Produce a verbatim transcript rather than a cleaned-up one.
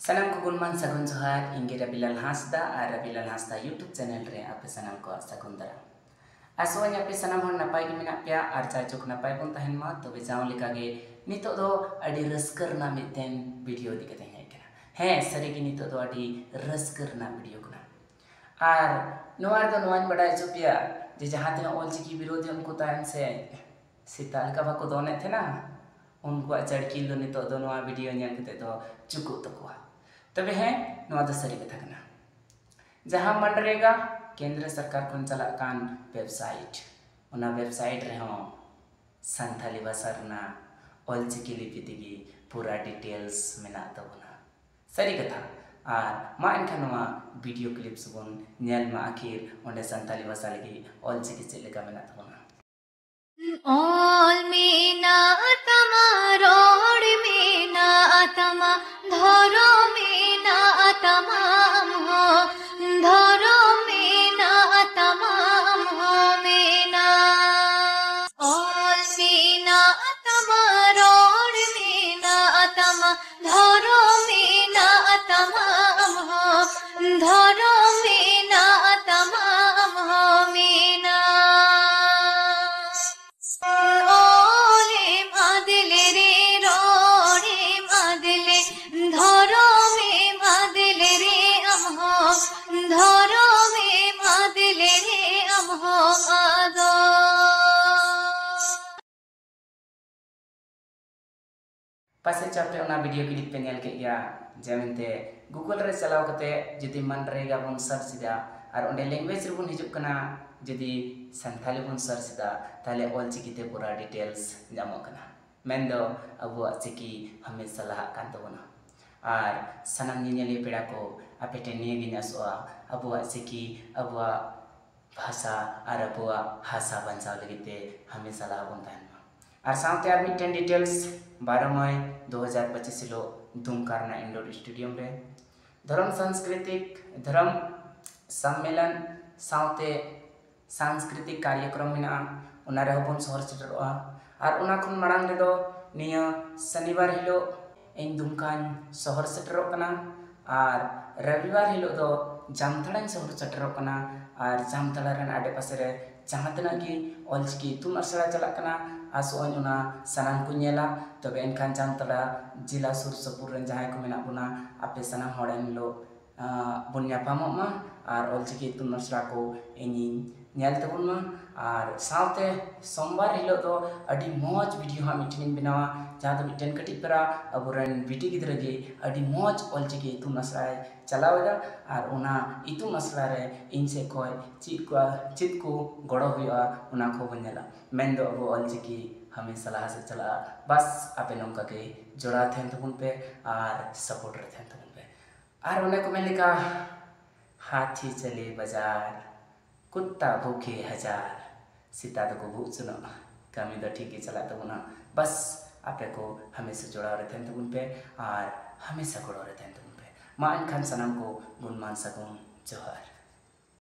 ᱥᱟᱱᱟᱢ ᱠᱚ ᱜᱩᱱᱢᱟᱱ ᱥᱟᱹᱜᱩᱱ ᱡᱚᱦᱟᱨ᱾ ᱤᱧ ᱜᱮ ᱨᱟᱵᱤᱞᱟᱞ ᱦᱟᱸᱥᱫᱟ ᱟᱨ ᱨᱟᱵᱤᱞᱟᱞ ᱦᱟᱸᱥᱫᱟ YouTube channel ᱨᱮ ᱟᱯᱮ ᱥᱟᱱᱟᱢ ᱠᱚᱣᱟᱜ ᱥᱟᱹᱜᱩᱱ ᱫᱟᱨᱟᱢ᱾ ᱟᱥᱚᱜ ᱟᱹᱧ ᱟᱯᱮ ᱥᱟᱱᱟᱢ ᱦᱚᱲ ᱱᱟᱯᱟᱭ ᱜᱮ ᱢᱮᱱᱟᱜ ᱯᱮᱭᱟ ᱟᱨ ᱡᱟᱭᱡᱩᱜᱽ ᱱᱟᱯᱟᱭ ᱵᱚᱱ ᱛᱟᱦᱮᱱ ᱢᱟ᱾ ᱛᱚᱵᱮ ᱡᱟᱣ ᱞᱮᱠᱟ ᱜᱮ ᱱᱤᱛᱚᱜ ᱫᱚ ᱟᱹᱰᱤ ᱨᱟᱹᱥᱠᱟᱹ ᱨᱮᱱᱟᱜ ᱢᱤᱫᱴᱮᱱ video ᱤᱫᱤ ᱠᱟᱛᱮᱧ ᱦᱮᱡ ᱟᱠᱟᱱᱟ᱾ ᱦᱮᱸ, ᱥᱟᱹᱨᱤ ᱜᱮ ᱱᱤᱛᱚᱜ ᱫᱚ ᱟᱹᱰᱤ ᱨᱟᱹᱥᱠᱟᱹ ᱨᱮᱱᱟᱜ video ᱠᱟᱱᱟ᱾ ᱟᱨ ᱱᱚᱣᱟ ᱨᱮᱫᱚ ᱱᱚᱣᱟᱧ ᱵᱟᱰᱟᱭ ᱦᱚᱪᱚ ᱯᱮᱭᱟ ᱡᱮ ᱡᱟᱦᱟᱸ ᱛᱤᱱᱟᱹᱜ ᱚᱞᱪᱤᱠᱤ ᱵᱤᱨᱳᱫᱷᱤ ᱩᱱᱠᱩ ᱛᱟᱦᱮᱱ ᱥᱮ ᱥᱮᱛᱟ ᱞᱮᱠᱟ ᱵᱟᱠᱚ ᱫᱚᱱᱮᱫ ᱛᱟᱦᱮᱱᱟ, ᱩᱱᱠᱩᱣᱟᱜ ᱪᱟᱹᱲᱠᱤᱞ ᱫᱚ ᱱᱤᱛᱚᱜ ᱫᱚ ᱱᱚᱣᱟ video ᱧᱮᱞ ᱠᱟᱛᱮ ᱫᱚ ᱪᱩᱠᱩᱜ ᱛᱟᱠᱚᱣᱟ᱾ ᱛᱚᱵᱮ ᱦᱮᱸ, ᱱᱚᱣᱟ ᱫᱚ ᱥᱟᱹᱨᱤ ᱠᱟᱛᱷᱟ ᱠᱟᱱᱟ᱾ ᱡᱟᱦᱟᱸ ᱢᱟᱱᱨᱮᱜᱟ ᱠᱮᱱᱫᱨᱚ ᱥᱚᱨᱠᱟᱨ ᱠᱷᱚᱱ ᱪᱟᱞᱟᱜ ᱠᱟᱱ website, ᱚᱱᱟ website ᱨᱮᱦᱚᱸ ᱥᱟᱱᱛᱟᱞᱤ ᱵᱷᱟᱥᱟ ᱨᱮᱱᱟᱜ ᱚᱞᱪᱤᱠᱤ ᱞᱤᱯᱤ ᱛᱮᱜᱮ ᱯᱩᱨᱟ details ᱢᱮᱱᱟᱜ ᱛᱟᱵᱚᱱᱟ᱾ ᱥᱟᱹᱨᱤ ᱠᱟᱛᱷᱟ᱾ ᱟᱨ ᱢᱟ ᱮᱱᱠᱷᱟᱱ ᱱᱚᱣᱟ video clips ᱵᱚᱱ ᱧᱮᱞ ᱢᱟ, ᱟᱹᱠᱷᱤᱨ ᱚᱸᱰᱮ ᱥᱟᱱᱛᱟᱞᱤ ᱵᱷᱟᱥᱟ ᱞᱟᱹᱜᱤᱫ ᱚᱞᱪᱤᱠᱤ ᱪᱮᱫ ᱞᱮᱠᱟ ᱢᱮᱱᱟᱜ ᱛᱟᱵᱚᱱᱟ᱾ ᱚᱞ ᱢᱮᱱᱟᱜ ᱛᱟᱢᱟ, ᱨᱚᱲ ᱢᱮᱱᱟᱜ ᱛᱟᱢᱟ, ᱫᱷᱚᱨᱚᱢ ᱢᱮᱱᱟᱜ ᱛᱟᱢᱟ ᱟᱢ ᱦᱚᱸ, ᱫᱷᱚᱨᱚᱢ ᱢᱮᱱᱟᱜ ᱛᱟᱢᱟ ᱟᱢ ᱦᱚᱸ ᱢᱮᱱᱟᱜ᱾ ᱚᱞ ᱢᱮᱱᱟᱜ ᱛᱟᱢᱟ, ᱨᱚᱲ ᱢᱮᱱᱟᱜ ᱛᱟᱢᱟ, ᱫᱷᱚᱨᱚᱢ ᱢᱮᱱᱟᱜ ᱛᱟᱢᱟ ᱟᱢ ᱦᱚᱸ, ᱫᱷᱚᱨᱚᱢ ᱢᱮᱱᱟᱜ ᱛᱟᱢᱟ ᱟᱢ ᱦᱚᱸ ᱢᱮᱱᱟᱜ᱾ ᱚᱞᱮᱢ ᱟᱫ ᱞᱮᱨᱮ, ᱨᱚᱲᱮᱢ ᱟᱫ ᱞᱮ, ᱫᱷᱚᱨᱚᱢᱮᱢ ᱟᱫ ᱞᱮᱨᱮ ᱟᱢ ᱦᱚᱸ, ᱫᱷᱚᱨᱚᱢᱮᱢ ᱟᱫ ᱞᱮᱨᱮ ᱟᱢ ᱦᱚᱸ ᱟᱫᱚ᱾ ᱯᱟᱥᱮᱡ ᱪᱚ ᱟᱯᱮ ᱚᱱᱟ video clip ᱯᱮ ᱧᱮᱞ ᱠᱮᱫ ᱜᱮᱭᱟ, ᱡᱮ ᱢᱮᱱᱛᱮ Google ᱨᱮ ᱪᱟᱞᱟᱣ ᱠᱟᱛᱮ ᱡᱩᱫᱤ ᱢᱟᱱᱨᱮᱜᱟ ᱵᱚᱱ search ᱮᱫᱟ ᱟᱨ ᱚᱸᱰᱮ language ᱨᱮᱵᱚᱱ ᱦᱤᱡᱩᱜ ᱠᱟᱱᱟ, ᱡᱩᱫᱤ ᱥᱟᱱᱛᱷᱟᱞᱤ ᱵᱚᱱ search ᱮᱫᱟ, ᱛᱟᱦᱞᱮ ᱚᱞ ᱪᱤᱠᱤᱛᱮ ᱯᱩᱨᱟ details ᱧᱟᱢᱚᱜ ᱠᱟᱱᱟ᱾ ᱢᱮᱱᱫᱚ ᱟᱵᱚᱣᱟᱜ ᱪᱤᱠᱤ ᱦᱟᱢᱮᱥᱟ ᱞᱟᱦᱟᱜ ᱠᱟᱱ ᱛᱟᱵᱚᱱᱟ᱾ ᱟᱨ ᱥᱟᱱᱟᱢ ᱧᱮᱧᱮᱞᱤᱭᱟᱹ ᱯᱮᱲᱟ ᱠᱚ, ᱟᱯᱮ ᱴᱷᱮᱱ ᱱᱤᱭᱟᱹᱜᱤᱧ ᱟᱥᱚᱜᱼᱟ, ᱟᱵᱚᱣᱟᱜ ᱪᱤᱠᱤ, ᱟᱵᱚᱣᱟᱜ ᱵᱷᱟᱥᱟ ᱟᱨ ᱟᱵᱚᱣᱟᱜ ᱦᱟᱥᱟ ᱵᱟᱧᱪᱟᱣ ᱞᱟᱹᱜᱤᱫ ᱛᱮ ᱦᱟᱢᱮᱥᱟ ᱞᱟᱦᱟ ᱵᱚᱱ ᱛᱟᱦᱮᱱ ᱢᱟ᱾ ᱟᱨ ᱥᱟᱶᱛᱮ ᱟᱨ ᱢᱤᱫᱴᱮᱱ details, ᱵᱟᱨᱚ ᱢᱟᱭ ᱫᱩ ᱦᱟᱡᱟᱨ ᱯᱚᱸᱪᱤᱥ ᱦᱤᱞᱳᱜ ᱫᱩᱢᱠᱟ ᱨᱮᱱᱟᱜ indoor stadium ᱨᱮ ᱫᱷᱚᱨᱚᱢ ᱥᱟᱝᱥᱠᱨᱤᱛᱤᱠ, ᱫᱷᱚᱨᱚᱢ ᱥᱚᱢᱢᱮᱞᱚᱱ ᱥᱟᱶᱛᱮ ᱥᱟᱝᱥᱠᱨᱤᱛᱤᱠ ᱠᱟᱨᱭᱚᱠᱨᱚᱢ ᱢᱮᱱᱟᱜᱼᱟ, ᱚᱱᱟ ᱨᱮᱦᱚᱸ ᱵᱚᱱ ᱥᱚᱦᱚᱨ ᱥᱮᱴᱮᱨᱚᱜᱼᱟ᱾ ᱟᱨ ᱚᱱᱟ ᱠᱷᱚᱱ ᱢᱟᱲᱟᱝ ᱨᱮᱫᱚ ᱱᱤᱭᱟᱹ ᱥᱚᱱᱤᱵᱟᱨ ᱦᱤᱞᱳᱜ ᱤᱧ ᱫᱩᱢᱠᱟᱧ ᱥᱚᱦᱚᱨ ᱥᱮᱴᱮᱨᱚᱜ ᱠᱟᱱᱟ ᱟᱨ ᱨᱚᱵᱤᱵᱟᱨ ᱦᱤᱞᱳᱜ ᱫᱚ ᱡᱟᱢᱛᱟᱲᱟᱧ ᱥᱚᱦᱚᱨ ᱥᱮᱴᱮᱨᱚᱜ ᱠᱟᱱᱟ᱾ ᱟᱨ ᱡᱟᱢᱛᱟᱲᱟ ᱨᱮᱱ ᱟᱰᱮᱯᱟᱥᱮ ᱨᱮ ᱡᱟᱦᱟᱸ ᱛᱤᱱᱟᱹᱜ ᱜᱮ ᱚᱞᱪᱤᱠᱤ ᱤᱛᱩᱱ ᱟᱥᱲᱟ ᱪᱟᱞᱟᱜ ᱠᱟᱱᱟ, ᱟᱥᱚᱜ ᱟᱹᱧ ᱚᱱᱟ ᱥᱟᱱᱟᱢ ᱠᱚ ᱧᱮᱞᱟ᱾ ᱛᱚᱵᱮ ᱮᱱᱠᱷᱟᱱ ᱡᱟᱢᱛᱟᱲᱟ ᱡᱮᱞᱟ ᱥᱩᱨ ᱥᱩᱯᱩᱨ ᱨᱮᱱ ᱡᱟᱦᱟᱸᱭ ᱠᱚ ᱢᱮᱱᱟᱜ ᱵᱚᱱᱟ, ᱟᱯᱮ ᱥᱟᱱᱟᱢ ᱦᱚᱲ ᱮᱱ ᱦᱤᱞᱳᱜ ᱟᱸ, ᱵᱚᱱ ᱧᱟᱯᱟᱢᱚᱜ ᱢᱟ ᱟᱨ ᱚᱞᱪᱤᱠᱤ ᱤᱛᱩᱱ ᱟᱥᱲᱟ ᱠᱚ ᱤᱧᱤᱧ ᱧᱮᱞ ᱛᱟᱵᱚᱱ ᱢᱟ᱾ ᱟᱨ ᱥᱟᱶᱛᱮ ᱥᱳᱢᱵᱟᱨ ᱦᱤᱞᱳᱜ ᱫᱚ ᱟᱹᱰᱤ ᱢᱚᱡᱽ ᱵᱷᱤᱰᱤᱭᱳ ᱦᱟᱸᱜ ᱢᱤᱫᱴᱮᱱ ᱤᱧ ᱵᱮᱱᱟᱣᱟ, ᱡᱟᱦᱟᱸ ᱫᱚ ᱢᱤᱫᱴᱮᱱ ᱠᱟᱹᱴᱤᱡ ᱯᱟᱨᱟ ᱟᱵᱚᱨᱮᱱ ᱵᱤᱴᱤ ᱜᱤᱫᱽᱨᱟᱹ ᱜᱮ ᱟᱹᱰᱤ ᱢᱚᱡᱽ ᱚᱞᱪᱤᱠᱤ ᱤᱛᱩᱱ ᱟᱥᱲᱟᱭ ᱪᱟᱞᱟᱣ ᱮᱫᱟ᱾ ᱟᱨ ᱚᱱᱟ ᱤᱛᱩᱱ ᱟᱥᱲᱟ ᱨᱮ ᱤᱧ ᱥᱮᱫ ᱠᱷᱚᱱ ᱪᱮᱫ ᱠᱚ, ᱪᱮᱫ ᱠᱚ ᱜᱚᱲᱚ ᱦᱩᱭᱩᱜᱼᱟ, ᱚᱱᱟ ᱠᱚᱵᱚᱱ ᱧᱮᱞᱟ᱾ ᱢᱮᱱᱫᱚ ᱟᱵᱚ ᱚᱞᱪᱤᱠᱤ ᱦᱟᱢᱮᱥᱟ ᱞᱟᱦᱟ ᱥᱮᱫ ᱪᱟᱞᱟᱜᱼᱟ᱾ ᱵᱟᱥ, ᱟᱯᱮ ᱱᱚᱝᱠᱟ ᱜᱮ ᱡᱚᱲᱟᱣ ᱛᱟᱦᱮᱱ ᱛᱟᱵᱚᱱ ᱯᱮ ᱟᱨ ᱥᱟᱯᱳᱨᱴ ᱨᱮ ᱛᱟᱦᱮᱱ ᱛᱟᱵᱚᱱ ᱯᱮ᱾ ᱟᱨ ᱚᱱᱮ ᱠᱚ ᱢᱮᱱ ᱞᱮᱠᱟ, ᱦᱟᱛᱷᱤ ᱪᱟᱞᱮ ᱵᱟᱡᱟᱨ, ᱠᱩᱛᱛᱟ ᱵᱷᱩᱠᱷᱮ ᱦᱟᱡᱟᱨ, ᱥᱮᱛᱟ ᱫᱚᱠᱚ ᱵᱷᱩᱜ ᱥᱮᱱᱚᱜᱼᱟ᱾ ᱠᱟᱹᱢᱤ ᱫᱚ ᱴᱷᱤᱠ ᱜᱮ ᱪᱟᱞᱟᱜ ᱛᱟᱵᱚᱱᱟ᱾ ᱵᱟᱥ, ᱟᱯᱮ ᱠᱚ ᱦᱟᱢᱮᱥᱟ ᱡᱚᱲᱟᱣ ᱨᱮ ᱛᱟᱦᱮᱱ ᱛᱟᱵᱚᱱ ᱯᱮ ᱟᱨ ᱦᱟᱢᱮᱥᱟ ᱜᱚᱲᱚ ᱨᱮ ᱛᱟᱦᱮᱱ ᱛᱟᱵᱚᱱ ᱯᱮ᱾ ᱢᱟ ᱮᱱᱠᱷᱟᱱ ᱥᱟᱱᱟᱢ ᱠᱚ ᱜᱩᱱᱢᱟᱱ ᱥᱟᱹᱜᱩᱱ ᱡᱚᱦᱟᱨ᱾